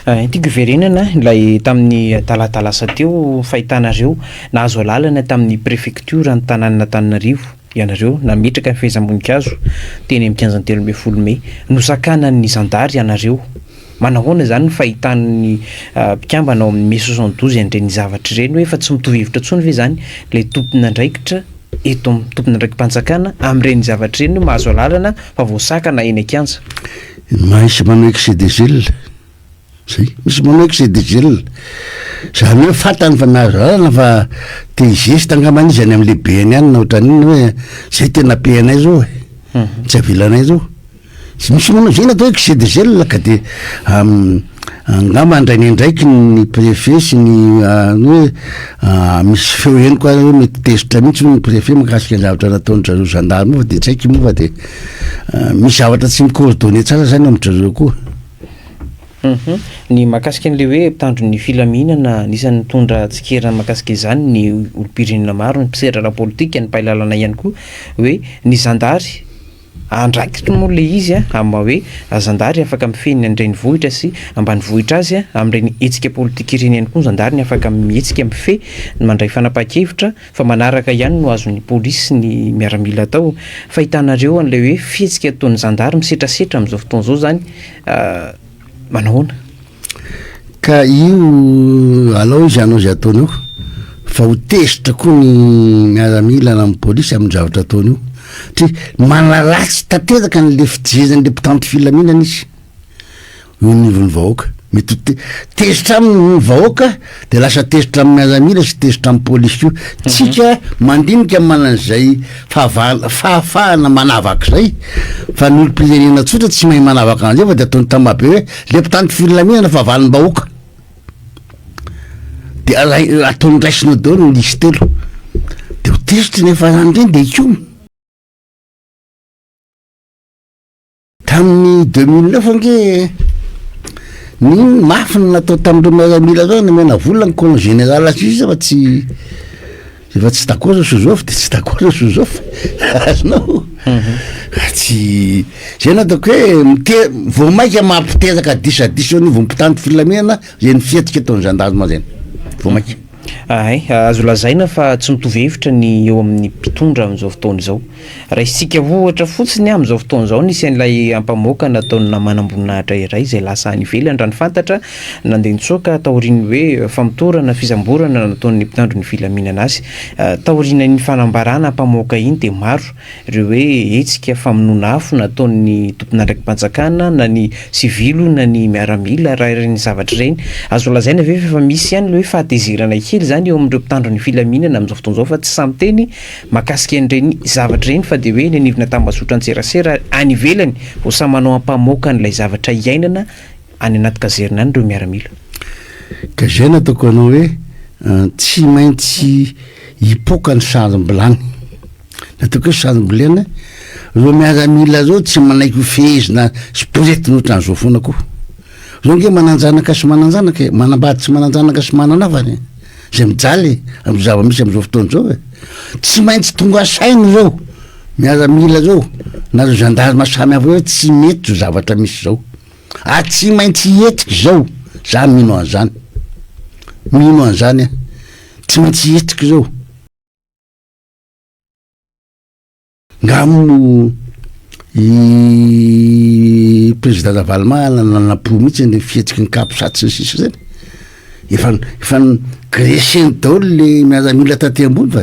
Tiako hiverenana ilay tamin'ny talata lasa teo fahitanareo nahazo alalana tamin'ny prefektiora ny tanànan'Antananarivo ianareo nametraka ny fehezam-boninkazo teny amin'ny kianjan'ny 13 mey. Nosakanan'ny zandary ianareo. Manahoana izany ny fahitan'ny mpikambana ao amin'ny Mai 72 an'ireny zavatra ireny hoe efa tsy mitovy hevitra intsony ve izany ilay tompon'andraikitra eto amin'ny tompon'andraiki-panjakana amin'ireny zavatra ireny hoe mahazo alalana fa voasakana eny an-kianja? Misy manao excès de zèle, zay, misy manao excès de zèle, zany hoe fantany fa nahazo alalana fa te hi-geste angambany izy any amin'ny lehibeny any na ohatran'iny hoe zay tena pehanay zao e, tsy avelanay zao. Tsy misy manao izay ny atao hoe excès de zèle ka dia angamba handray ny andraikiny ny préfet sy ny hoe misy feo henoko ary hoe mety tezitra mihitsy hono ny préfet mikasika ny zavatra nataon-dry zareo gendarme io fa dia tsy haiko moa fa dia misy zavatra tsy mi-coordonner tsara zany amin-dry zareo koa. Ny mahakasika an'ilay hoe mpitandro ny filaminana, anisan'ny nitondra tsikera mahakasika izany ny olom-pirenena maro, ny mpisera ara-politika, ny mpahay lalana ihany koa, hoe ny zandary Andraikitro moa ilay izy amin'ny maha hoe zandary afaka mifehy ny an-drenivohitra sy ambanivohitra azy, amin'ireny hetsika politika ireny ihany koa ny zandary ny afaka mihetsika mifehy ny mandray fanapahan-kevitra fa manaraka ihany no azon'ny polisy sy ny miaramila atao. Fahitanareo an'ilay hoe fihetsika ataon'ny zandary misetrasetra amin'izao fotoana izao izany manahoana? Ka io alao izy hanao izay ataony eo fa ho tezitra koa ny miaramila na ny polisy amin'ny zavatra ataony io satria manaratsy tanteraka an'le fijery mpitandro filaminana izy eo anivon'ny vahoaka, mety ho te- tezitra aminy ny vahoaka de lasa tezitra amin'ny miaramila sy tezitra amin'ny polisy koa, tsika mandinika manana izay fahaval- fahafahana manavaka izay fa ny olom-pirenena tsotra tsy mahay manavaka an'izay fa de ataony tamabe hoe Le mpitandro filaminana fa valim-bahoaka de alai- ataony raisina daholo ny lisy telo de ho tezitra ny hafarany ireny de hikomy. Tamin'ny 2009 ange ny mafy ny natao tamin'ireo miaramila ireo nomena vola ny colonel général sisa fa tsy Efa tsy d'accord zao Sozôf de tsy d'accord zao Sozôf azonao tsy zay no ataoko hoe mite- vao maika mampiteraka disadisa eo anivon'ny mpitandro filaminana zay ny fihetsika ataon'ny gendarme zay vao maika. Ahay, azo lazaina fa tsy mitovy hevitra ny eo amin'ny mpitondra amin'izao fotoana izao. Raisintsika ohatra fotsiny amin'izao fotoana izao nisy an'ilay ampamoaka nataon'ny manamboninahitra iray izay lasa any ivelany raha ny fantatra, nandeha nitsoaka taorian'ny hoe famotorana, fisamborana nataon'ny mpitandro ny filaminana azy. Taorian'iny fanambarana ampamoaka iny dia maro ireo hoe hetsika famonoana afo nataon'ny tompon'andraiki-panjakana na ny sivily io na ny miaramila raha ireny zavatra ireny. Azo lazaina ve fa efa misy ihany ilay hoe fahatezerana kely izany eo amin'ireo mpitandro ny filaminana amin'izao fotoana izao fa tsy sahy miteny Mahakasika an'ireny zavatra ireny fa dia hoe eny anivona tambazotran-tserasera any ivelany vao samy manao ampamoaka an'ilay zavatra iainana any anaty kazerina any ireo miaramila. Ka izay no ataoko anao hoe tsy maintsy hipoka ny sarim-bilany. Ny ataoko hoe sarim-bilany, ireo miaramila ireo tsy manaiky ho fehezina sy poretina ohatran'izao foana koa. Ireo ange manan-janaka sy manan-janaka e, manambady sy manan-janaka sy manana havana e. Izay mijaly amin'ny zava-misy amin'izao fotoana izao e. Tsy maintsy tonga saina ireo miaramila ireo na ireo gendarme samy hafa hoe tsy mety izao zavatra misy izao. Ary tsy maintsy hihetsika izao, za mino an'izany. Mino an'izany aho. Tsy maintsy hihetsika izao. Nga moa i président Ravalomanana nanampo mihitsy ny fihetsiky ny capsat sy ny sisa zany? Efa efa graisseny daholo le miaramila taty ambony fa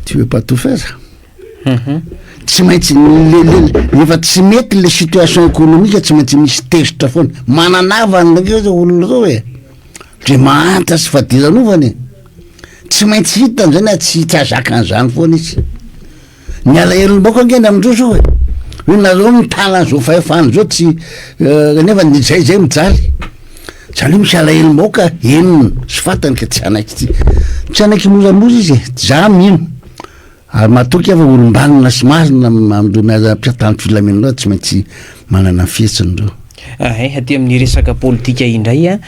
tu veux pas tout faire. Tsy maintsy le le rehefa tsy mety le situation économique tsy maintsy misy tezitra foana. Mananava an'ireo reo olona ireo e. Ndre mahantra sy fadiranovana e. Tsy maintsy hitany zany ary tsy tsy hahazaka an'izany foana izy. Ny alahelom-bahoaka ange ny amindreo zao e. Hoe nareo mitana an'izao fahefana izao tsy nefa ny zay zay mijaly. Zany hoe misy alahelom-bahoaka henony sy fantany ka tsy hanaiky tsy tsy hanaiky moramora izy e. Za mino. Ary matoky aho fa olom-banona sy marina amin'ireo miara-mpiantandro filaminana ireo tsy maintsy manana ny fihetsiny ireo. Hay, aty amin'ny resaka politika indray an,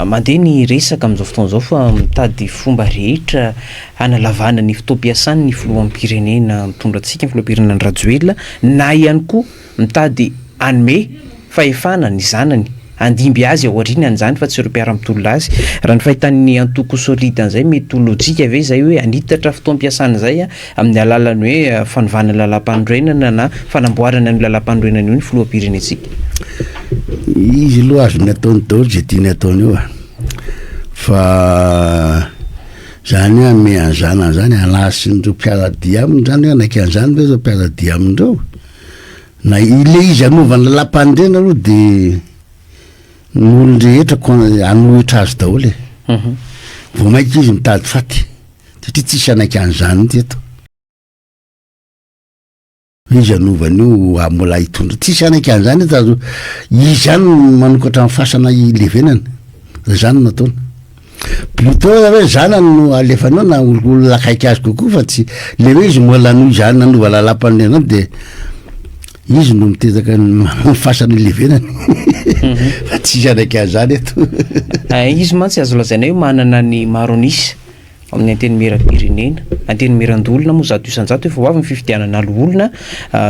mandeha ny resaka amin'izao fotoana izao fa mitady fomba rehetra hanalavana ny fotoam-piasany ny filoham-pirenena mitondra antsika, ny filoham-pirenena Andry Rajoelina, na ihany koa mitady hanome fahefana ny zanany. handimby azy ao aorianany izany fa tsy ireo mpiara-mitolona azy. Raha ny fahitan'ny antoko Solide an'izay, mety ho lojika ve izay hoe hanitatra fotoam-piasana izay amin'ny alalan'ny hoe fanovana ny lalàmpanorenana na fanamboarana an'io lalàmpanorenana io ny filoham-pirenentsika? Izy aloha azony ataony daholo izay tiany ataony eo e! Fa zany hoe hanome an'izany an'izany, hanahy sy ireo mpiara-dia aminy zany hoe hanaiky an'izany ve ireo mpiara-dia aminy ireo? Na ilay izy hanova ny lalàmpanorenana aloha de ny olon-drehetra ko- hanohitra azy daholo e. Vao mainka izy mitady faty satria tsisy hanaiky an'izany mihitsy eto. Izy hanova an'io ah, mbola hitondra tsisy hanaiky an'izany eto azo izy ihany no manokatra ny fasana hilevenana raha izany no nataony. Plutôt hoe zanany no alefany eo na olona akaiky azy kokoa fa tsy le hoe izy mbola noho izany nanova lalàmpanorenana de izy no mitezaka ny manao ny fasana ilevenany fa tsisy hanaiky an'izany eto. Izy mantsy azo lazaina hoe manana ny maro an'isa. Amin'ny Antenimierampirenena, Antenimierandoholona moa 100% efa ho avy ny fifidianana loholona,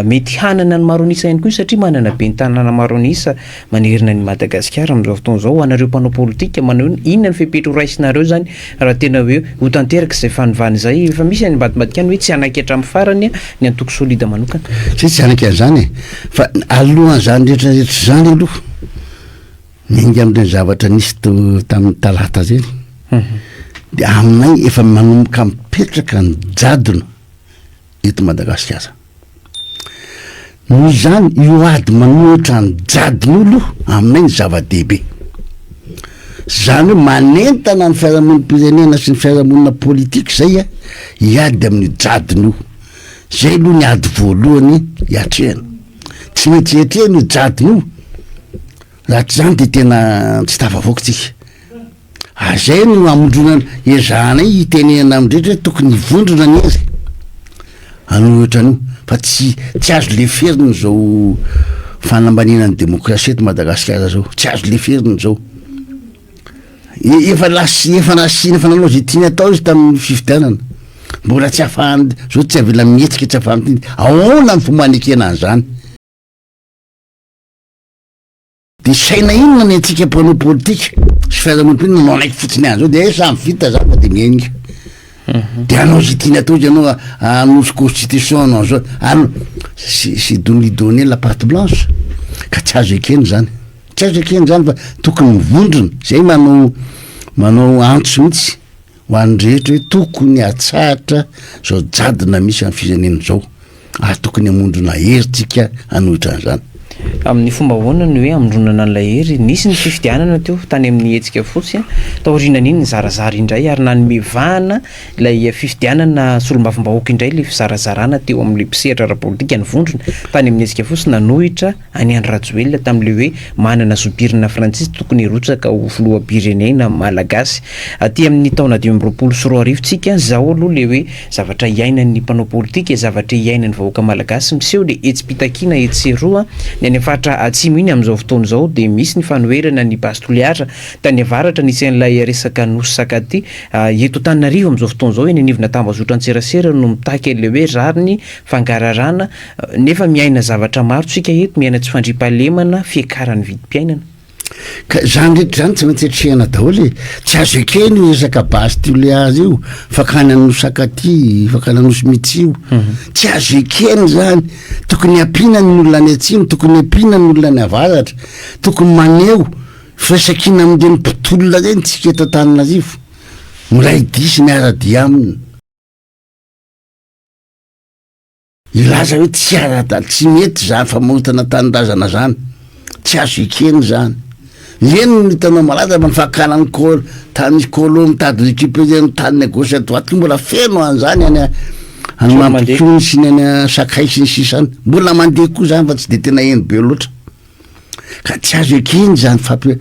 mety hanana ny maro an'isa ihany koa izy satria manana ben'ny tanàna maro an'isa manerana an'i Madagasikara amin'izao fotoana izao. Ho anareo mpanao politika, manao inona, inona ny fepetra ho raisinareo izany raha tena hoe ho tanteraka izay fanovana izay? Efa misy any ambadimbadika any hoe tsy hanaiky hatramin'ny farany ny antoko Solida manokana. Tsy hoe tsy hanaiky an'izany e, fa alohan'izany rehetra rehetra izany aloha, Miainga amin'ireny zavatra nisy teo tamin'ny talata ireny dia aminay efa manomboka mipetraka ny jadona eto Madagasikara. Noho izany io ady manohitra ny jadona io aloha aminay ny zava-dehibe. Izany hoe manentana ny fiarahamonim-pirenena sy ny fiarahamonina politika izay hiady amin'io jadona io. Izay aloha ny ady voalohany hiatrehana. Tsy maintsy hiatrehana io jadona io. Raha tsy izany dia tena tsy tafavoaka tsika. Ary izay no hamondronana, ezahanay hitenenana amin'ny rehetra hoe tokony hivondrona ny hery hanohitra an'io fa tsy tsy azo leferina izao fanambaniana ny demokrasia eto Madagasikara izao, tsy azo leferina izao. Efa lasa efa nasiana efa nanao izay tiany atao izy tamin'ny fifidianana. Mbola tsy afahany, zao tsy avela mihetsika tsy afahany. Ahoana ny fomba hanekena an'izany? De saina inona ny antsika mpanao politika sy fiarahamonim-pirenena no manaiky fotsiny an'izao de eh samy vita zany fa de miainga. De hanao izay tiany atao izy hanao hanosy constitution hanao an'izao ary c'est c'est de lui donner la patte blanche ka tsy azo ekena zany, tsy azo ekena zany fa tokony mivondrona, zay manao manao antso mihitsy ho an'ny rehetra hoe tokony hatsahatra zao jadona misy amin'ny firenena izao ary tokony hamondrona hery tsika hanohitra an'izany. Amin'ny fomba ahoana ny hoe hamondronana an'ilay hery? Nisy ny fifidianana teo tany amin'ny hetsika fotsy, taorianan'iny nizarazara indray ary nanome vahana ilay fifidianana solombavambahoaka indray ilay fizarazarana teo amin'ilay mpisehatra ara-politika nivondrona tany amin'ny hetsika fotsy nanohitra an'i Andry Rajoelina tamin'ilay hoe manana zom-pirenena frantsay tokony hirotsaka ho filoham-pirenena malagasy. Aty amin'ny taona 2025 tsika, zao aloha le hoe zavatra iainan'ny mpanao politika e, zavatra iainan'ny vahoaka malagasy miseho le hetsi-pitakiana etsy sy eroa, ny any faritra atsimo iny amin'izao fotoana izao dia misy ny fanoherana ny Base Toliara, tany avaratra nisy an'ilay resaka Nosy Sakaty, eto Antananarivo amin'izao fotoana izao eny anivona tambazotran-tserasera no mitaky an'ilay hoe rariny, fangararana, Nefa miaina zavatra maro tsika eto, miaina tsy fandriampahalemana, fiakaran'ny vidim-piainana. Ka izany rehetra izany tsy maintsy atrehana daholo e! Tsy azo ekena io resaka base Tuléar io, fakana an'i Nosy Sakaty, fakana an'i Nosy Mitsy io. Tsy azo ekena izany. Tokony ampiana ny olona any atsimo, tokony ampiana ny olona any avaratra. Tokony maneho firaisankina amin'ireny mpitolona ireny tsika eto Antananarivo. Miray dia sy miara-dia aminy. Hilaza hoe tsy ara-dal, tsy mety izany famorotana tanindrazana izany, tsy azo ekena izany. Ireny no hitanao malaza fa ny fakana ny col, tany misy colo mitady récupérer ny taniny à gauche à droite koa mbola feno an'izany any any Mampikony sy ny any Sakay sy ny sisa any. Mbola mandeha koa izany fa tsy de tena heno be loatra. Ka tsy azo ekena izany fampi-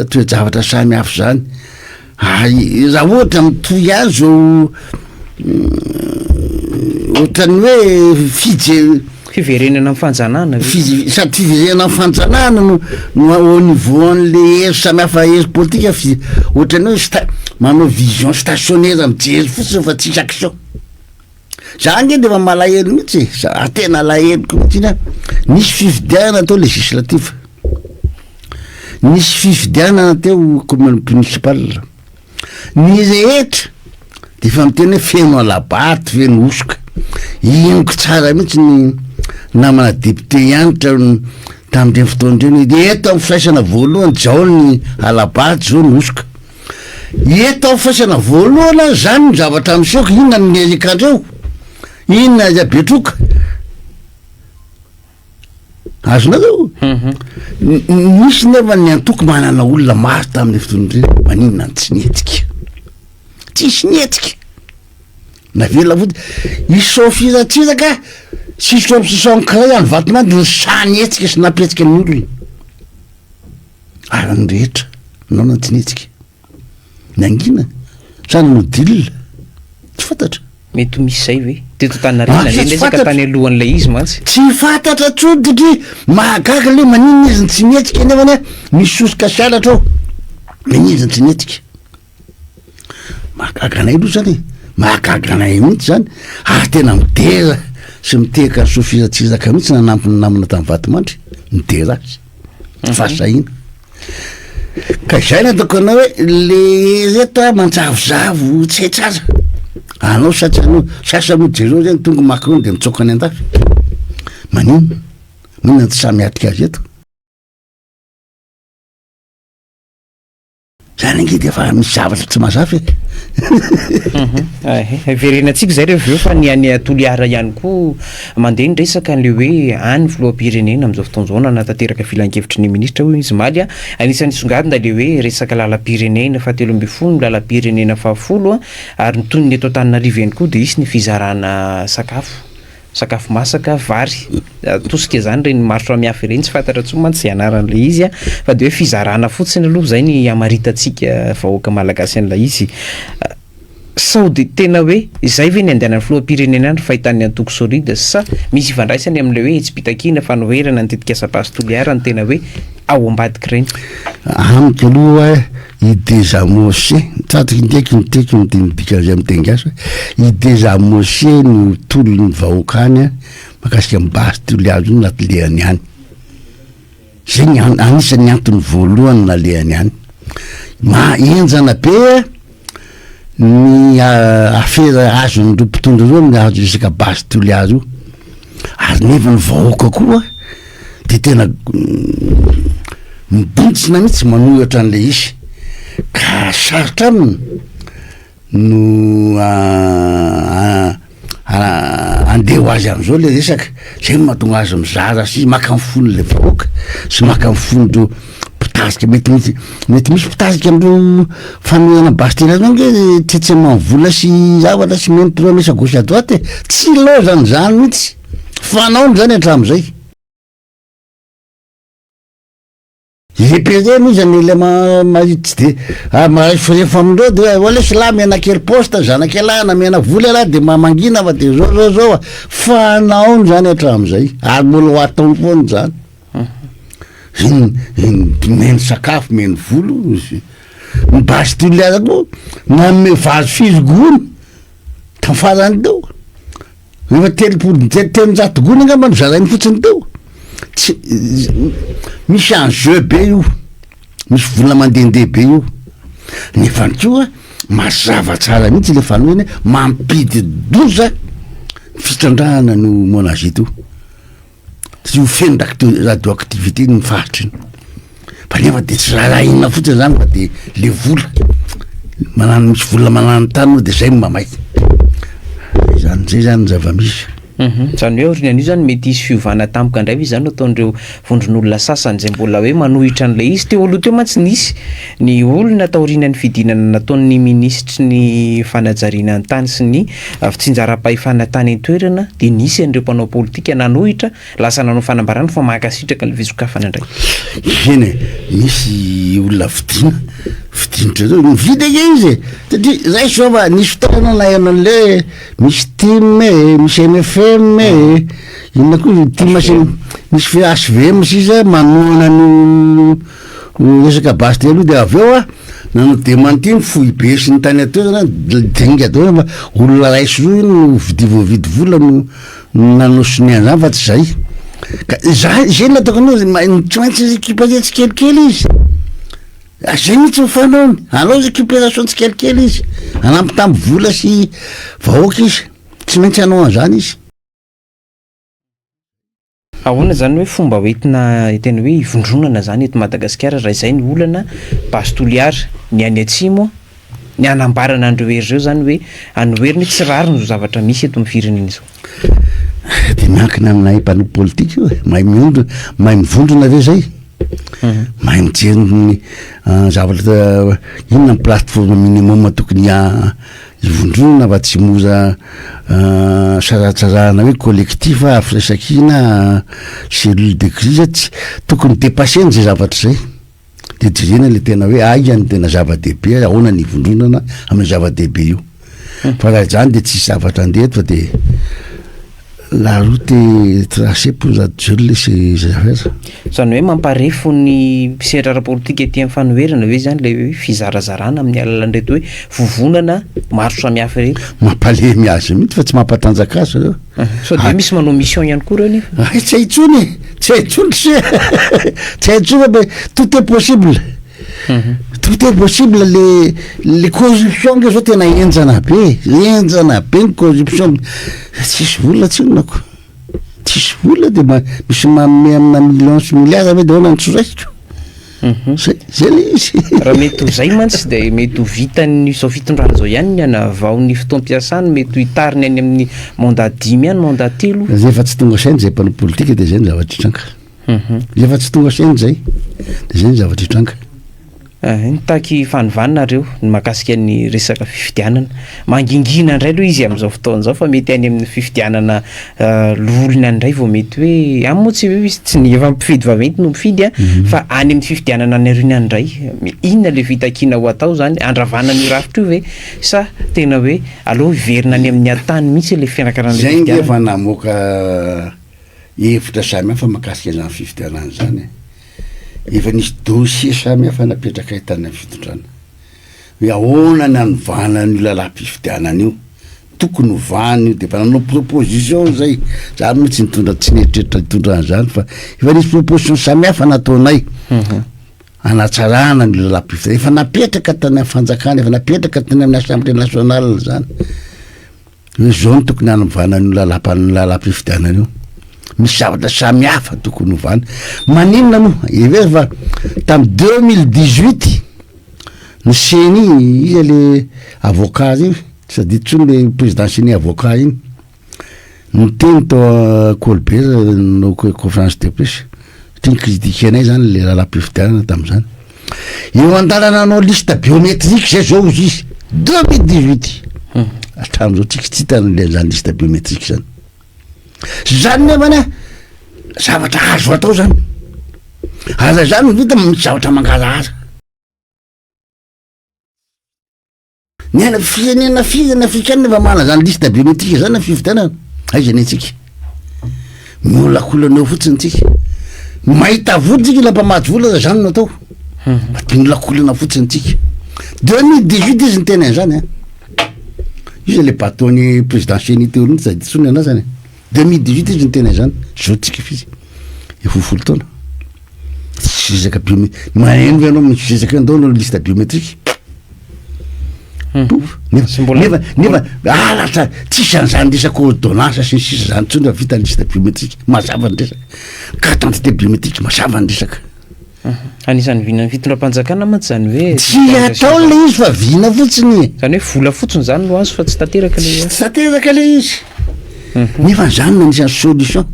toe-javatra samy hafa izany. Ary raha ohatra mitohy ihany zao ohatran'ny hoe fije- Fiverenana amin'ny fanjanahana ve? Five- sady fiverenana amin'ny fanjanahana no no au niveau an'le hery samy hafa hery politika fi- ohatran'ny hoe sta- manao vision stationnaire mijery fotsiny fa tsisy action. Za ange de efa malahelo mihitsy e, za tena alaheloko mihitsy iny an, nisy fifidianana atao législative. Nisy fifidianana teo commune municipale. Ny rehetra de efa miteny hoe feno hala-bato, feno hosoka. Henoko tsara mihitsy ny namana député Hanitra tamin'ireny fotoana ireny hoe eto amin'ny firaisana voalohany zao ny hala-bato, zao ny hosoka. Eto amin'ny firaisana voalohany ary zany ny zavatra miseho ka inona no mieritrandreo? Inona ry Betroka? Azonareo? Nisy nefa ny antoko manana olona maro tamin'ny fotoana ireny, maninona no tsy nihetsika? Tsisy nihetsika. Navela fotsiny. I Sophie Ratsiraka sy Sophie any Vatomandry no sahy nihetsika sy nampihetsika ny olona. Ary ny rehetra, naona tsy nihetsika? Nangina sa nanao deal? Tsy fantatra. Mety ho misy izay ve? Teto Antaninarenina Ah, ve tsy ny resaka fantatra. tany alohan'ilay izy mantsy? Tsy fantatra intsony satria mahagaga le maninona izy no tsy mihetsika nefa anie misy sosoka sy halatra ao. Maninona izy no tsy mihetsika? Mahagaga anay aloha zany e, mahagaga anay mihitsy zany ary tena midera sy mitehaka an'i Sophie Ratsiraka mihitsy nanampy ny namana tamin'ny Vatomandry, midera azy. Fahasahiana. Ka izay no ataoko anao hoe le reto a manjavozavo tsy hay tsara. Anao sa tsy anao, sasa moa jereo zany tonga Macron de mitsoaka any andafy. Maninona? Maninona tsy samy miatrika azy eto? Zany ange de efa misy zavatra tsy mazava e. Hiverenantsika izay rehefa avy eo fa ny any Toliara ihany koa mandeha ny resaka an'ilay hoe any filoham-pirenena amin'izao fotoana izao nanatanteraka filankevitry ny minisitra hoy izy omaly. Anisan'ny nisongadina ilay hoe resaka lalam-pirenena fahatelo ambin'ny folo ny lalam-pirenena fahafolo ary ny toy ny eto Antananarivo ihany koa dia hisy ny fizarana sakafo. Sakafo masaka, vary, tosika izany ireny maro samihafa ireny, tsy fantatra intsony mantsy izay anaran'ilay izy fa dia hoe fizarana fotsiny aloha izay ny hamaritantsika vahoaka malagasy an'ilay izy. Sao dia tena hoe izay ve ny andehanan'ny filoham-pirenena any fahitan'ny antoko Solide sa misy ifandraisany amin'ilay hoe hetsi-pitakiana fanoherana ny tetikasa Base Toliara ny tena hoe ao ambadik'ireny? Amiko aloha I desamorcer, tratry ny tiako ny tiako ny teny dikan'izay amin'ny teny gasy hoe i desamorcer ny tolon'ny vahoaka any mahakasika ny base Toliara io no nalehany any. Zay ny an- anisan'ny antony voalohany nalehany any. Ma- henjana be ny afera azon'ireo mpitondra ireo amin'ny resaka base Toliara io. Ary nefa ny vahoaka koa de tena mibontsina mihitsy manohitra an'le izy ka sarotra aminy no andeha ho azy am'izao le resaka, zay no mahatonga azy mizara sy maka ny fon'le vahoaka sy maka ny fon'ireo mpitarika, mety misy mety misy mpitarika am'ireo fanoherana base terre reo ange tsy vola sy zavatra sy meny promesse à gauche à droite e, tsy ilaozan'izany mihitsy. Fanaony zany hatramin'izay. Repéré moa zany ilay ma- tsy de ah, mareforefo amindreo de hoe lesy lahy mena kely poste zanak'ialahy na mena vola ialahy de mba mangina fa de zao zao zao a. Fanaony zany hatramin'izay ary mbola ho ataony foana zany. Iny iny meno sakafo meno volo izy. Ny base Toliara koa nanome vazo firy gony tamin'ny farany teo. Efa 30 300 gony angamba no zarainy fotsiny teo. Tsy misy enjeu be io, misy vola mandehandeha be io. Nefa koa mazava tsara mihitsy le fanohana hoe mampidi-doza ny fitrandrahana an'io monazite io. Tsy ho feno radioactivité ny faritra iny. Fa nefa de tsy rarahina fotsiny zany fa de le vola manano misy vola mananotany moa de zay no mamay. Zany zay zany ny zava-misy. Mhm. Zany hoe aorianan'io zany mety hisy fiovana tampoka indray ve izany no ataon'ireo vondron'olona sasany izay mbola hoe manohitra an'ilay izy? Teo aloha teo mantsy nisy ny olona taorianan'ny fidinana nataon'ny minisitry ny fanajariana ny tany sy ny fitsinjaram-pahefana tany an-toerana dia nisy an'ireo mpanao politika nanohitra lasa nanao fanambarana fa mankasitraka ilay fisokafana indray. Eny e, misy olona vidiana, vidian-dry zareo, mividy ange izy e, satria raiso zao fa nisy fotoana naheno an'le hoe misy tim e, misy mfm e, inona koa tim sy misy hvm sisa manohana an'io resaka base telo io de avy eo a nanao démenti ny foibe sy ny tany an-toerana dinika daholo fa olona ray sy roa iny no vidia voavidy vola no nanao sonia an'izany fa tsy zay ka za zay no ataoko anao ma- tsy maintsy récupérer tsikelikely izy. Zay mihitsy ny fanaony, hanao récupération tsikelikely izy, hanambitamby vola sy vahoaka izy, tsy maintsy hanao an'izany izy. Ahoana izany hoe fomba hoentina tena hoe hivondronana izany eto Madagasikara raha izay ny olana, Base Toliara, ny any atsimo, ny hanambarana an'ireo hery ireo izany hoe anoherina hoe tsy rariny izao zavatra misy eto amin'ny firenena izao. Dia miankina aminay mpanao politika io e, mahay miondrona, mahay mivondrona ve zay? Mahay mijery ny zavatra inona ny plateforme minimum tokony hivondronana fa tsy mora saratsarahana hoe collectif, firaisankina, cellule de crise, tsy tokony depasser-na zay zavatra zay. De jerena le tena hoe aiza ny tena zava-dehibe, ahoana ny ivondronana amin'io zava-dehibe io. Fa raha izany de tsisy zavatra andeha eto fa de la route est tracée pour Rajoelina sy ses affaires. Izany hoe mamparefo ny mpisehatra ara-politika ety amin'ny fanoherana ve izany ilay hoe fizarazarana amin'ny alalan'ireto hoe vovonana maro samihafa ireto? Mampalemy azy mihitsy fa tsy mampatanjaka azy ireo. Sao dia misy manao mission ihany koa ireo nefa? Ay, tsy hay intsony e! Tsy hay intsony ry se! Tsy hay intsony fa tout est possible. Tout est possible le le corruption nge zao tena henjana be, henjana be ny corruption. Tsisy vola tsinona ko. Tsisy vola de ma- misy manome amina millions sy milliards ve de ahoana no tsy raisiko? Zay, zay le izy. Raha mety ho zay mantsy dia mety ho vitan'izao fitondrana izao ihany ny hanavao ny fotoam-piasany, mety ho hitariny any amin'ny mandat dimy any, mandat telo. Rehefa tsy tonga saina izay mpanao politika dia izay ny zavatra hitranga. Rehefa tsy tonga saina izay dia izay ny zavatra hitranga. Nitaky fanovana nareo ny mahakasika ny resaka fifidianana. Mangingina indray aloha izy amin'izao fotoana izao fa mety any amin'ny fifidianana loholona any indray vao mety hoe, any moa tsy hoe misy tsy ny efa mpifidy vaventy no mifidy an, fa any amin'ny fifidianana any aoriana any indray. Inona ilay fitakiana ho atao izany? Handravana an'io rafitra io ve sa tena hoe aleo hiverina any amin'ny atany mihitsy ilay fikarakarana ilay Zay nge fifidianana? efa namoaka hevitra samihafa mahakasika izany fifidianana izany e. Efa nisy dossier samihafa napetrakay tany amin'ny fitondrana hoe ahoana ny hanovana an'io lalam-pifidianana io, tokony hovana io, de efa nanao proposition zay, za moa tsy nitondra tsy nieritreritra hitondra an'izany fa efa nisy proposition samihafa nataonay hanatsarana ny lalam-pifidianana, efa napetraka tany amin'ny fanjakana, efa napetraka tany amin'ny assemblée nationale zany. Hoe izao no tokony hanovana an'io lalam-pan- lalam-pifidianana io. Misy zavatra samihafa tokony hovana. Maninona moa? Hevero fa tamin'ny 2018 ny CENI, iza le avocat iny? Tsy tadidiko intsony le président CENI avocat iny. Niteny tao Colbert nanao conférence de presse, satria ni-critiquer-nay zany le lalam-pifidianana tamin'izany. Eo an-dalana hanao liste biométrique zay zao ozy izy, 2018. Hatramin'izao tsika tsy hita an'le zany liste biométrique zany. Zany nefany a, zavatra azo atao zany. Aza zany no vita misy zavatra mangarahara. Ny any firenena firy any afrikana efa manana zany liste biométrique zany amin'ny fifidianana? Aiza ny antsika? Miolakolana eo fotsiny tsika. Mahita vola tsika ilay mpamatsy vola aza zany no atao. Fa de miolakolana fotsiny tsika. 2018 izy niteny an'izany an. Io zay le bateau-n'ny président CENI teo aloha tsy tadidy intsony ny anazany e. 2018 izy niteny an'izany. Zao tsika f'izy efa ho folo taona. Tsisy resaka biométrique. Maheno ve ianao misy resaka hoe andao hanao liste biométrique? Pouf. Nefa, Tsy mbola- nefa, nefa halatra, tsisy an'izany resaka ordonnance sy ny sisa zany intsony fa vita ny liste biométrique. Mazava ny resaka. Carte d'identité biométrique, mazava ny resaka. Anisan'ny vinan'ny fitondram-panjakana mantsy izany hoe Tsy atao ilay izy fa vina fotsiny e. Izany hoe vola fotsiny izany no azo fa tsy tanteraka ilay izy. Tsy tanteraka ilay izy. Nefa izany no anisan'ny solution.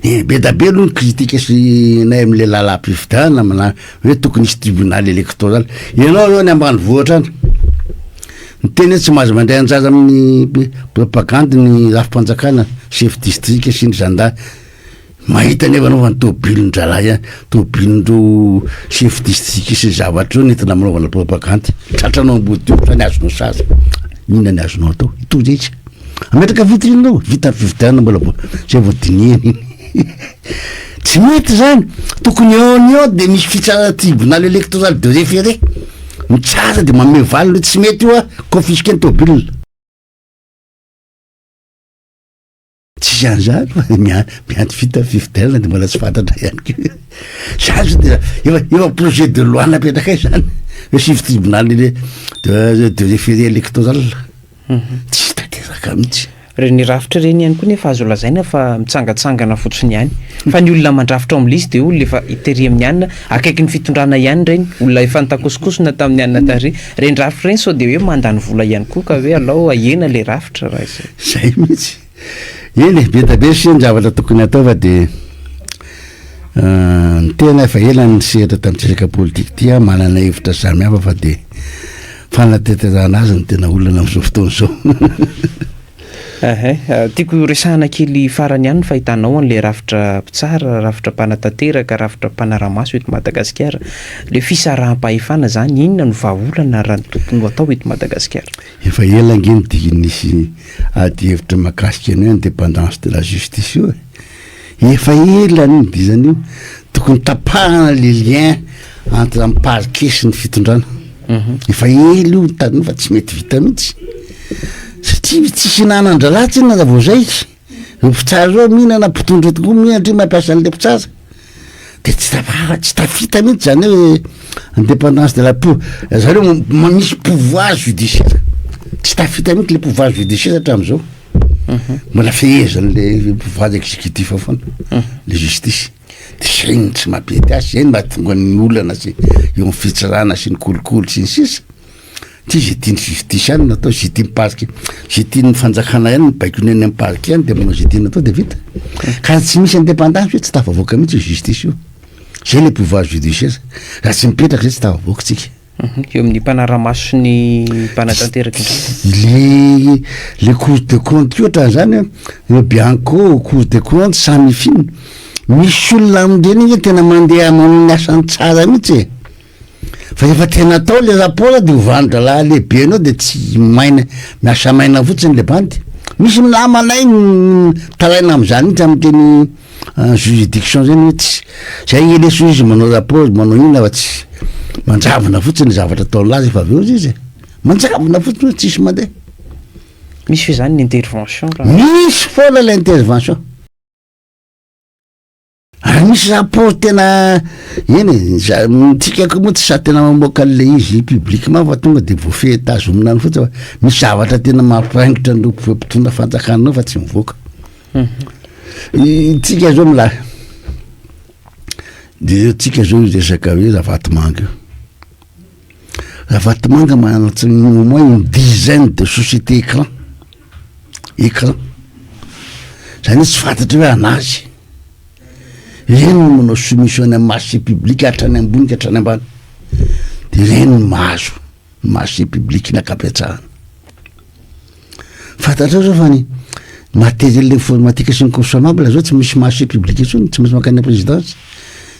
Eh, be da be aloha ny critique sy nay amin'ilay lalam-pifidianana mana hoe tokony hisy tribunal électoral. Ianao eo any ambanivohitra any, miteny hoe tsy mahazo mandray anjara amin'ny propagande ny rafi-panjakana, chef district sy ny zandary. Mahita anefa anao fa ny tomobilin-drahalahy any, tomobilin'ireo chef district sy ny zavatra ireo no entina manaovana propagande. Tratranao ambody tongotra ny azonao sazy. Inona ny azonao atao? Hitondra izy. Ametraka vitrine eo, vita ny fifidianana mbola vao zay vao dinihina iny. Tsy mety zany, tokony eo ny eo de misy fitsarana tribunal électoral de référé, mitsara de manome valiny hoe tsy mety io a, confisquer ny tôbila. Tsisy an'izany fa mia- miandry vita ny fifidianana de mbola tsy fantatra ihany koa. Zany zao dia efa efa projet de loi napetrakay zany hoe sivy tribunal de de référé électoral. Tsy tanteraka mihitsy. Ireny rafitra ireny ihany koa nefa azo lazaina fa mitsangatsangana fotsiny ihany. Fa ny olona mandrafitra ao amin'ilay izy dia olona efa tery amin'ny anona, akaikin'ny fitondrana ihany ireny, olona efa nitakosokosona tamin'ny anona tary. Ireny rafitra ireny sao dia hoe mandany vola ihany koa ka hoe alao ahena ilay rafitra raha izay. Izay mihitsy. Eny e, be dia be sia ny zavatra tokony hatao fa dia ny tena efa ela ny sehatra tamin'ity resaka politika ity aho, manana hevitra samihafa fa dia Fanatanterahana azy no tena olana amin'izao fotoana izao. Ehe, tiako resahana kely farany ihany ny fahitanao an'ilay rafitra mpitsara, rafitra mpanatanteraka, rafitra mpanara-maso eto Madagasikara. Ilay fisaraham-pahefana izany, inona no vahaolana raha ny tokony ho atao eto Madagasikara? Efa ela ange no dia nisy adihevitra mahakasika ny hoe indépendance de la justice io e. Efa ela no nidizana io, tokony tapahana le lien entre ny parquet sy ny fitondrana. Efa ela io nitady fa tsy mety vita mihitsy. Satria tsisy hinanan-drahalahy tsinona raha vao zay. Ireo mpitsara ireo mihinana, mpitondra tokoa mihinana satria mampiasa an'ilay mpitsara. De tsy tafa- tsy tafita mihitsy zany hoe indépendance de la pou- zareo misy pouvoir judiciaire. Tsy tafita mihitsy le pouvoir judiciaire hatramin'izao. Mbola fehezan'le pouvoir exécutif foana le justice. De zay no tsy mampety azy, zay no mahatonga ny olana sy eo amin'ny fitsarana sy ny kolikoly sy ny sisa. Ty zay tian'ny justice ihany no atao, zay tian'ny parquet, zay tian'ny fanjakana ihany no baikony any amin'ny parquet any de manao zay tiany atao de vita. Ka raha tsy misy indépendance io tsy tafavoaka mihitsy io justice io. Zay le pouvoir judiciaire. Raha tsy mipetraka zay tsy tafavoaka tsika. Eo amin'ny mpanara-maso sy ny mpanatanteraka indrindra. Le le cour de compte koa ohatran'izany an, ireo Bianco, cour de compte, Samifin, misy olona amin'ireny ange tena mandeha manao ny asany tsara mihitsy e, fa rehefa tena atao le rapport de ovan-drahalahy lehibe anao de tsy maina, miasa maina fotsiny le bandy, misy namanay mitaraina amin'izany mihitsy amin'iteny Juridiction zay ny hoe tsy zay nge lesy hoy izy manao rapport manao inona fa tsy manjavona fotsiny ny zavatra ataon'lah rehefa avy eo izy izy e. Manjavona fotsiny hoe tsisy mandeha. Misy ve zany ny intervention raha. Misy foana ilay intervention. Ary misy rapport tena eny e, za tsika koa moa tsy sahy tena mamoaka an'ilay izy publiquement fa tonga de voafehy tazomina any fotsiny fa misy zavatra tena mampiraingitra an'ireo mpitondra fanjakana ireo fa tsy mivoaka. Tsika zao milay de tsika zao resaka hoe Ravatomanga io. Ravatomanga manana tsy au moins une dizaine de société écran, écran. Zany hoe tsy fantatra hoe anazy. Ireny no manao soumission any amin'ny marché public hatrany ambony ka hatrany ambany. De ireny no mahazo marché public ny ankabetsahany. Fantatrao zao fa ny matériel informatique sy ny consommable zao tsy misy marché public intsony, tsy maintsy mankany présidence.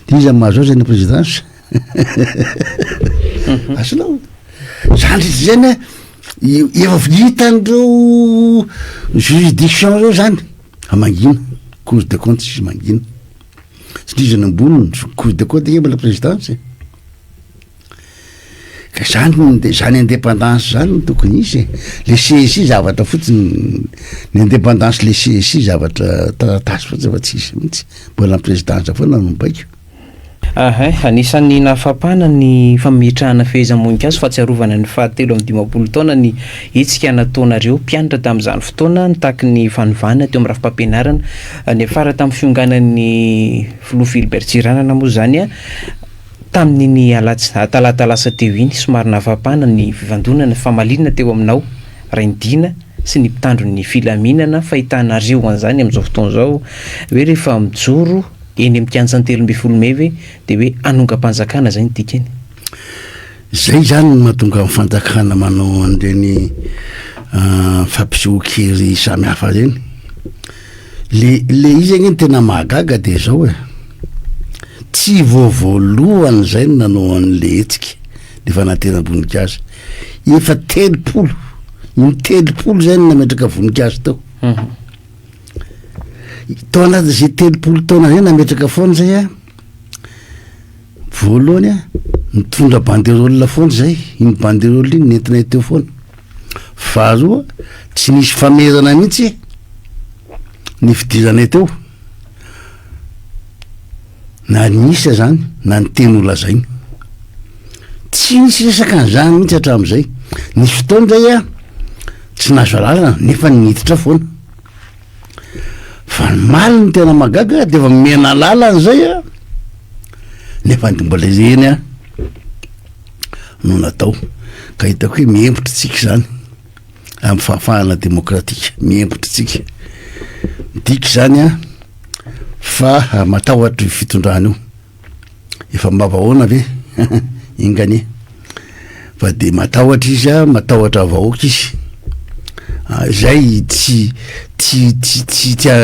De iza no mahazo azy any présidence? Azonao? Zany rehetra zany a, efa hitan'ireo juridiction reo zany, fa mangina, cour des comptes tsisy mangina. Satria izy any amboniny, cour des comptes ange mbola présidence e. Ka zany no zany indépendance zany no tokony hisy e. Le CSI zavatra fotsiny, ny indépendance le CSI zavatra taratasy fotsiny fa tsisy mihitsy. Mbola ny présidence foana no mibaiko. Ahay, anisan'ny nahafapana ny fametrahana fehezam-boninkazo fahatsiarovana ny faha 53 taona ny hetsika nataonareo mpianatra tamin'izany fotoana nitaky ny fanovana teo amin'ny rafi-pampianarana niafara tamin'ny fionganan'ny filoha Philbert Tsiranana moa izany Tamin'iny alatsy, talata lasa teo iny, somary nahafapana ny fifandonana, fifamaliana teo aminao, Rainidina, sy ny mpitandro ny filaminana, fahitanareo an'izany amin'izao fotoana izao, hoe rehefa mijoro eny amin'ny kianjan'ny 13 mey ve dia hoe hanongam-panjakana izay ny dikany? Izay izany no mahatonga ny fanjakana manao an'ireny fampisehoan-kery samihafa ireny. Le le izy ange ny tena mahagaga de zao e, tsy vao voalohany zay no nanao an'le hetsika, le fanateram-boninkazo, efa 30, in-telopolo zay no nametraka voninkazo teo, tao anatin'izay 30 taona zay nametraka foana zay a, voalohany a, nitondra banderole foana zay, iny banderole iny nentinay teo foana. Faharoa, tsy nisy famerana mihitsy ny fidiranay teo. Na ny isa zany na ny teny ho lazaina. Tsy nisy resaka an'izany mihitsy hatramin'izay. Nisy fotoana zay aho tsy nahazo alalana nefa niditra foana. Fa ny maly ny tena mahagaga de efa nomena alalana zay aho nefa de mbola ireny aho no natao. Ka hitako hoe mihemotra tsika zany amin'ny fahafahana demokratika, mihemotra tsika. Midika zany an fa matahotra io fitondrana io. Efa mba vahoana ve? Enga anie. Fa de matahotra izy a, matahotra vahoaka izy. Ah, zay tsy tsy tsy tsy tsy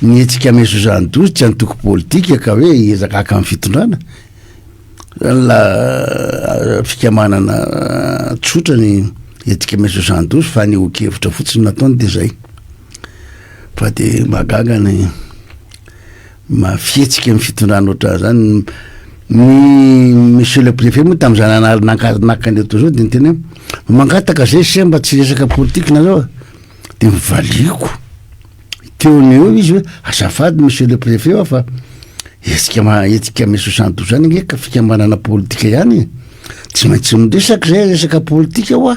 ny hetsika mai 72 tsy antoko politika ka hoe hiezaka haka ny fitondrana. La fikambanana tsotra ny hetsika mai 72 fa fanehoan-kevitra fotsiny nataony de zay. Fa de mahagaga ny Mafihetsika ny fitondrana ohatran'izany. Ny monsieur le préfet moa tamin'izany anary nanka- naka an'ireto zao de niteny hoe mangataka zay se mba tsy resaka politique nareo a. De nivaliako teo no eo izy hoe azafady monsieur le préfet hoa fa hetsika ma- hetsika mai 72 zany ange ka fikambanana politika ihany e. Tsy maintsy miresaka zay resaka politika hoa.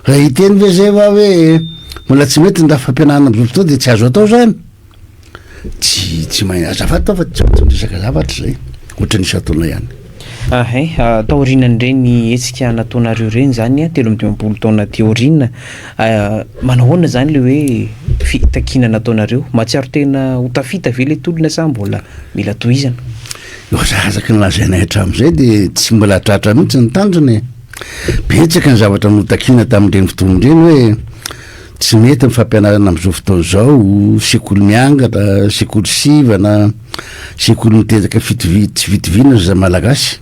Raha hiteny ve zay va hoe mbola tsy mety ny rafi-pampianarana am'zao fotoana de tsy azo atao zany. Tsy tsy mahay azafady fa tsy maintsy miresaka zavatra zay, ohatran'ny isan-taona ihany. Ahay, taorianan'ireny hetsika nataonareo ireny izany, 53 taona aty aoriana, manahoana izany ilay hoe fitakiana nataonareo? Mahatsiaro tena ho tafita ve ilay tolona sa mbola mila tohizana? Eo araka ny lazainay hatramin'izay dia tsy mbola tratra mihitsy ny tanjona e. Betsaka ny zavatra notakiana tamin'ireny fotoana ireny hoe Tsy mety ny fampianarana amin'izao fotoana izao, sekoly miangatra, sekoly sivana, sekoly miteraka fitovi- tsy fitoviana ny zaza malagasy.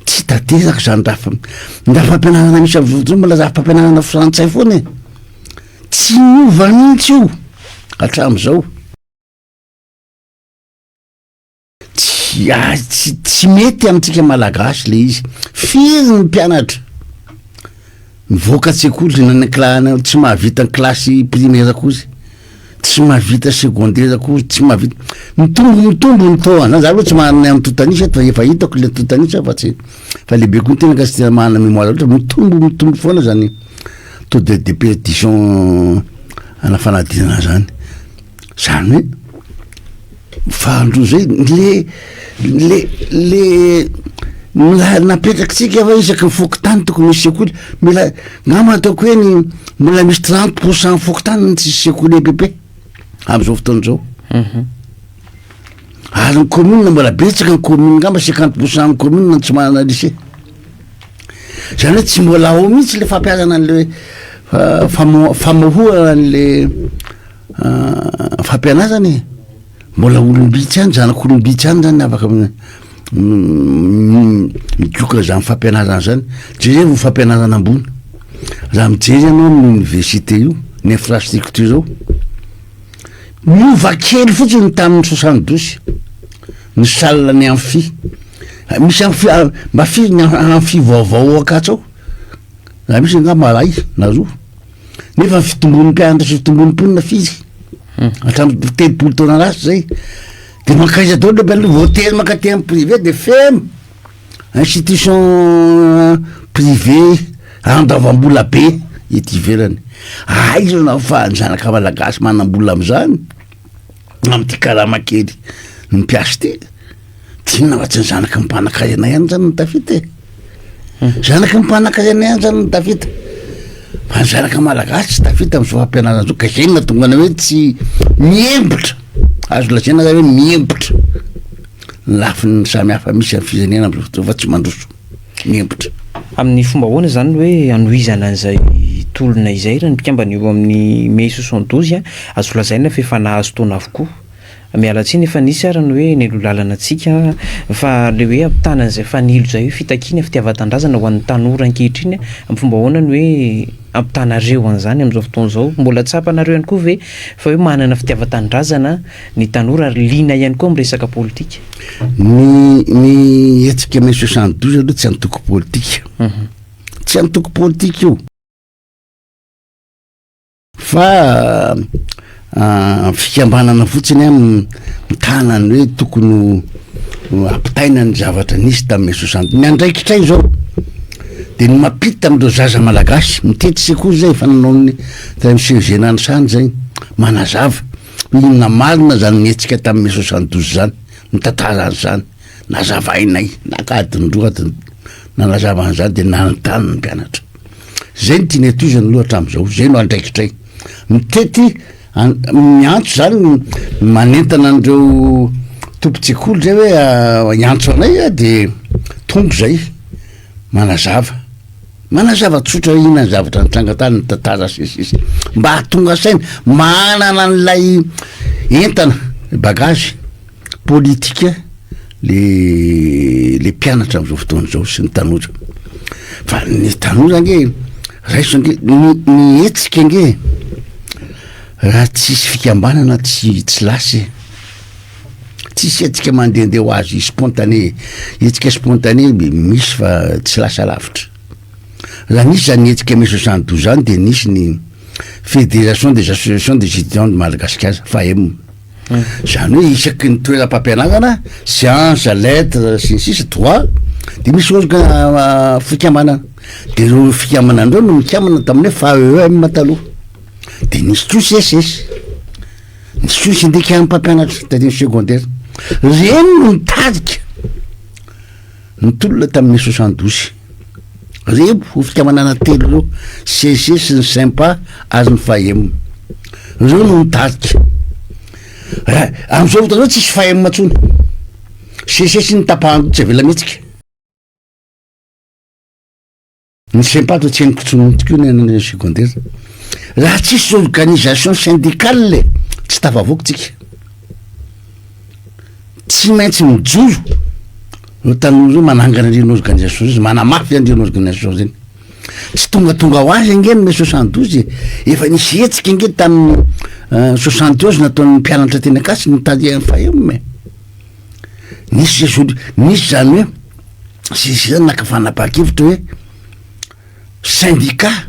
Tsy tanteraka izany rafi- ny rafi-pampianarana misy amin'izao fotoana izao mbola rafi-pampianarana frantsay foana e. Tsy niova mihitsy io hatramin'izao. Tsy ah, tsy tsy mety amintsika malagasy le izy. Firy ny mpianatra mivoaka an-tsekoly na ny kla- tsy mahavita ny kilasy primaire akory, tsy mahavita secondaire akory, tsy mahavita, mitombo mitombo ny taux an'zany, za aloha tsy manana ny antontan'isa eto fa efa hitako le antontan'isa fa tsy fa lehibe koa ny tena ka tsy tena manana mémoire loatra, mitombo mitombo foana zany taux de déperdition ana fanadinana zany. Zany hoe fahandroa zay le le le mila napetrakitsika fa isaky ny fokontany tokony misy sekoly mila ngamba ataoko hoe ny mbola misy 30 pour cent fokontany ny tsisy sekoly EPP am'izao fotoana izao ary ny commune mbola betsaka ny commune ngamba 50 pour cent ny commune no tsy manana lycée zany hoe tsy mbola ao mihitsy le fampiharana an'le famo- famohorana an'le Fampianarana e! Mbola olom-bitsy ihany, zanak'olom-bitsy ihany zany afaka migoka zany fampianarana zany. Jerevo ny fampianarana ambony, raha mijery ianao amin'ny oniversite io, ny infrastructure ao, miova kely fotsiny tamin'ny 72 ny salle ny amphi, misy amphi, mba firy ny amphi vaovao ao Ankatso ao? Raha misy angamba iray na roa. Nefa ny fitombon'ny mpianatra sy fitombon'ny mponina firy? Hatramin'ny 30 taona lasa zay. De mankaiza daholo le mpianatra voatery mankaty amin'ny privé de feno institution privé andavam-bola be ety ivelany. Aiza no ahafahan'ny zanaka malagasy manam-bola amin'izany? Amin'ity karama kely ny mpiasa ity. Tsy inona fa tsy ny zanaky ny mpanankarena ihany zany no tafita e. Zanaky ny mpanankarena ihany zany no tafita. Fa ny zanaka malagasy tsy tafita amin'izao fampianarana izao ka izay no nahatonga anay hoe tsy miembotra. Azo lazaina zany hoe miembotra ny lafiny samy hafa misy amin'ny firenena amin'izao fotoana fa tsy mandroso. Miembotra. Amin'ny fomba ahoana izany no hoe hanohizana an'izay tolona izay raha ny mpikambana eo amin'ny mai 72 azo lazaina fa efa nahazo taona avokoa? Miala tsiny efa nisy ary ny hoe nialoha lalana antsika fa le hoe ampitana an'izay fanilo izay hoe fitakiana fitiavan-tanindrazana ho an'ny tanora ankehitriny amin'ny fomba ahoana ny hoe ampitanareo an'izany amin'izao fotoana izao? Mbola tsapanareo ihany koa ve fa hoe manana fitiavan-tanindrazana ny tanora ary liana ihany koa amin'ny resaka politika? Ny ny hetsika mai 72 aloha tsy antoko politika. Tsy antoko politika io. Fa fikambanana fotsiny an mitana ny hoe tokony ho. Ampitaina ny zavatra nisy tamin'ny mai 60. Ny andraikitray izao dia ny mampita amin'ireo zaza malagasy mitety sekoly izay efa nanao ny tany amin'ny CEG Nanisana izay, manazava hoe inona marina izany nihetsika tamin'ny mai 72 izany, ny tantaran'izany. Nazavainay, naka adiny roa adiny nanazava an'izany dia nanontany ny mpianatra. Izay no tianay tohizana aloha hatramin'izao, izay no andraikitray. Mitety Miantso zany manentana an'ireo tompon-tsekoly zay hoe hiantso anay de tonga zay manazava, manazava tsotra inona ny zavatra nitranga tany, ny tantara sy ny sisa, mba hahatonga saina, manana an'ilay entana bagage politika le le mpianatra am'zao fotoana zao sy ny tanora, fa ny tanora ange raiso ange ny ny hetsika ange raha tsisy fikambanana tsy tsy lasa e, tsisy hetsika mandehandeha ho azy spontané, hetsika spontané misy fa tsy lasa lavitra, raha nisy zany hetsika mai 72 zany de nisy ny fédération des associations des étudiants de Madagascar, FAEM. Zany hoe isaky ny toeram-pampianarana, science, lettres, sy ny sisa, droit, de misy orga fikambanana, de reo fikambanana reo no mikambana tamin'ny hoe FAEM taloha, de nisy koa SECES, nisy koa syndicat-n'ny mpampianatra taty amin'ny secondaire, reny no nitarika. Ny tolona tamin'ny 72. Reo ho fikambanana telo reo, CC sy ny Sympa ary ny Faem. Reo no nitarika. Raha amin'izao fotoana izao tsisy Faem intsony. CC sy ny tapahan-doha tsy avela mihetsika. Ny Sympa toa tsy henoko intsony mihitsy koa ny any secondaire. Raha tsisy organisation syndicale tsy tafavoaka tsika. Tsy maintsy mijoro ireo tanora ireo manangana an'ireny organisation ireny, manamafy an'ireny organisation ireny. Tsy tongatonga ho azy ange ny mai 72 e. Efa nisy hetsika ange tamin'ny 71 nataon'ny mpianatra teny Ankatso nitady FAM e. Nisy zay nisy zany hoe Sisy zany naka fanapahan-kevitra hoe syndicat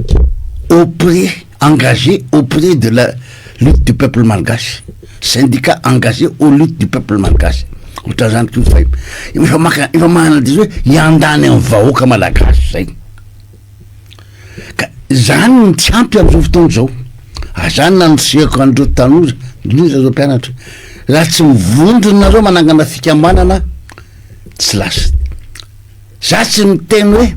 auprès, engagé auprès de la lutte du peuple malgache, syndicat engagé aux luttes du peuple malgache, ohatran'izany koa fa efa maka efa manana diso hoe hiandany amin'ny vahoaka malagasy zay, ka zany no tsy ampy am'izao fotoana izao, ary zany nandrisihako an'ireo tanora, indrindra ireo mpianatra, raha tsy mivondrona nareo manangana fikambanana Tsy lasa. Za tsy miteny hoe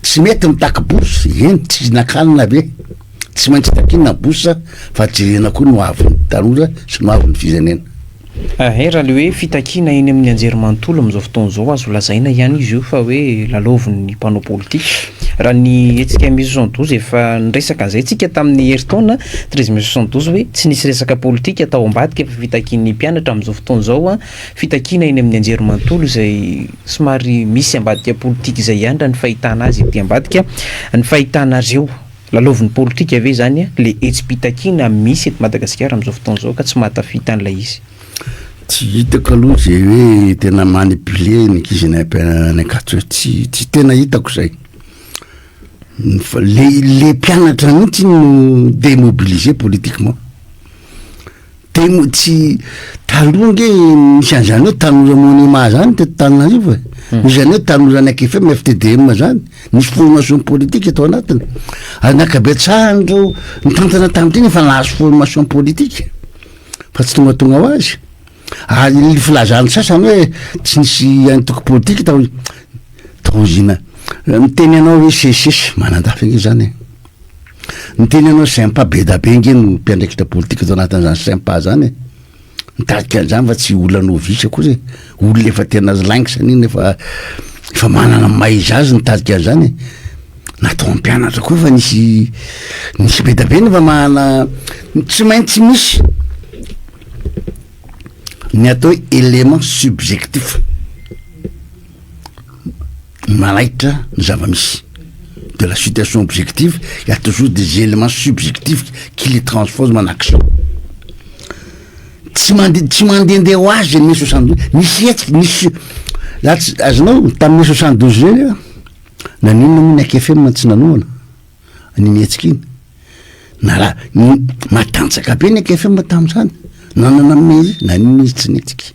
tsy mety mitaky bourse, eny tsy nakanina ve, tsy maintsy takiana bourse fa jerena koa ny ho avin'ny tanora sy ny ho avin'ny firenena. Hay raha le hoe fitakiana eny amin'ny anjerimanontolo amin'izao fotoana izao azo lazaina ihany izy io fa hoe lalaovin'ny mpanao politika. Raha ny hetsika mai 72 efa niresaka an'izay tsika tamin'ny herintaona 13 mai 72 hoe tsy nisy resaka politika tao ambadika fa fitakian'ny mpianatra amin'izao fotoana izao Fitakiana eny amin'ny anjerimanontolo izay somary misy ambadika politika izay ihany raha ny fahitana azy ety ambadika. Ny fahitanareo, lalaovin'ny politika ve izany le hetsi-pitakiana misy eto Madagasikara amin'izao fotoana izao ka tsy mahatafita an'ilay izy? Tsy hitako aloha izay hoe tena manipuler ny ankizy any any Ankatso e, tsy tsy tena hitako izay. Fa le le mpianatra mihitsy no demobiliser politiquement. De mo tsy taloha nge nisy an'izany hoe tanora monima zany teto Tananarivo e. Nisy zany hoe tanora ny AKFM, FTDM zany. Nisy formation politique tao anatiny. Ary ny ankabetsahan'ireo nitantana tamin'ireny efa nahazo formation politique. Fa tsy tongatonga ho azy. Ary ny filazan'ny sasany hoe tsy nisy antoko politique tao taozina. Miteny anao hoe SECES, manandafy ange zany e. Niteny ianao sympa be da be nge no mpiandraikitra politika tao anatin'izany sympa zany e. Nitarika an'izany fa tsy olona novice akory e. Olona efa tena lynx an'iny efa efa manana ny maha izy azy nitarika an'izany e. Natao hampianatra koa fa nisy nisy be da be nefa manana tsy maintsy misy ny atao hoe élément subjectif. Manaitra ny zava-misy. De la situation objective, il y a toujours des éléments subjectifs qui les transforment en action. Tsy mande tsy mandehandeha ho azy ny mai 72, nisy hetsika, nisy za tsy azonao tamin'ny mai 72 ireny a, naninona moa ny AKFM tsy nanohana an'iny hetsika iny? Nala- matanjaka be ny AKFM tamin'izany, nanana mairie, naninona izy tsy nihetsika?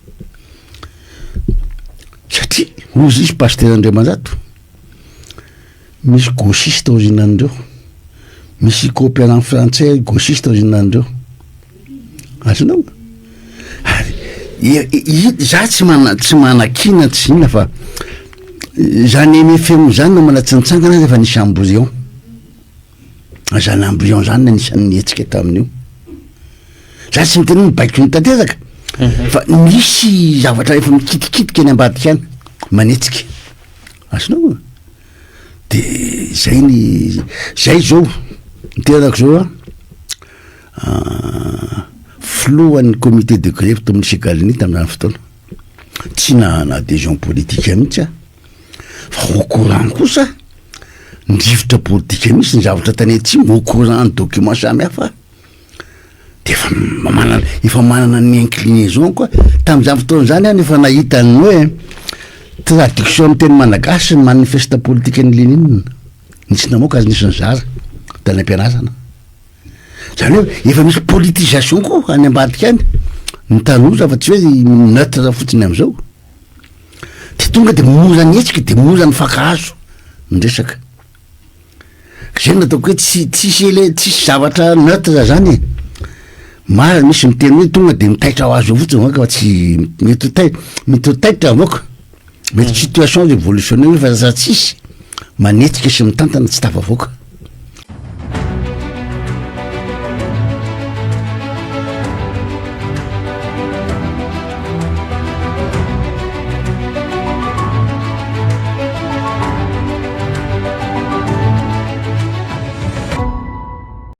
Ty, hozy izy Pasitera Andriamanjato, misy gauchiste ao zinan'ireo, misy coopérant frantsay gauchiste ao zinan'ireo. Azonao? Ary za tsy mana tsy manakiana tsy inona fa zany MFM zany na mbola tsy nitsangana aza efa nisy embryon. Zany embryon zany no anisan'ny nihetsika tamin'io. Za tsy miteny hoe mibaiko ny tanteraka fa misy zavatra efa mikitikitika any ambadika any manetsika. Azonao? De zay ny zay zao ny tenako zao a filohan'ny comité de grève tao amin'ny Segalini tamin'izany fotoana. Tsy nanana adhésion politique mihitsy aho fa au courant kosa ny rivotra politika misy ny zavatra tany atsimo, au courant ny document samy hafa de efa manana efa manana ny inclinaison koa tamin'izany fotoana zany aho efa nahita ny hoe traduction amin'ny teny malagasy ny manifeste politique ny Lénine, nisy namoaka azy, nisy nizara tany am-pianarana. Zany hoe efa misy politisation koa any ambadika any ny tanora fa tsy hoe neutre fotsiny am'izao. De tonga de mora ny hetsika de mora ny fankahazo ny resaka. Zay no ataoko hoe tsy tsisy ele tsisy zavatra neutre zany e. Maro misy miteny hoe tonga de mitaitra ho azy eo fotsiny vahoaka fa tsy mety ho tai- mety ho taitra vahoaka. Mety situation révolutionnaire fa za tsisy manetsika sy mitantana tsy tafavoaka.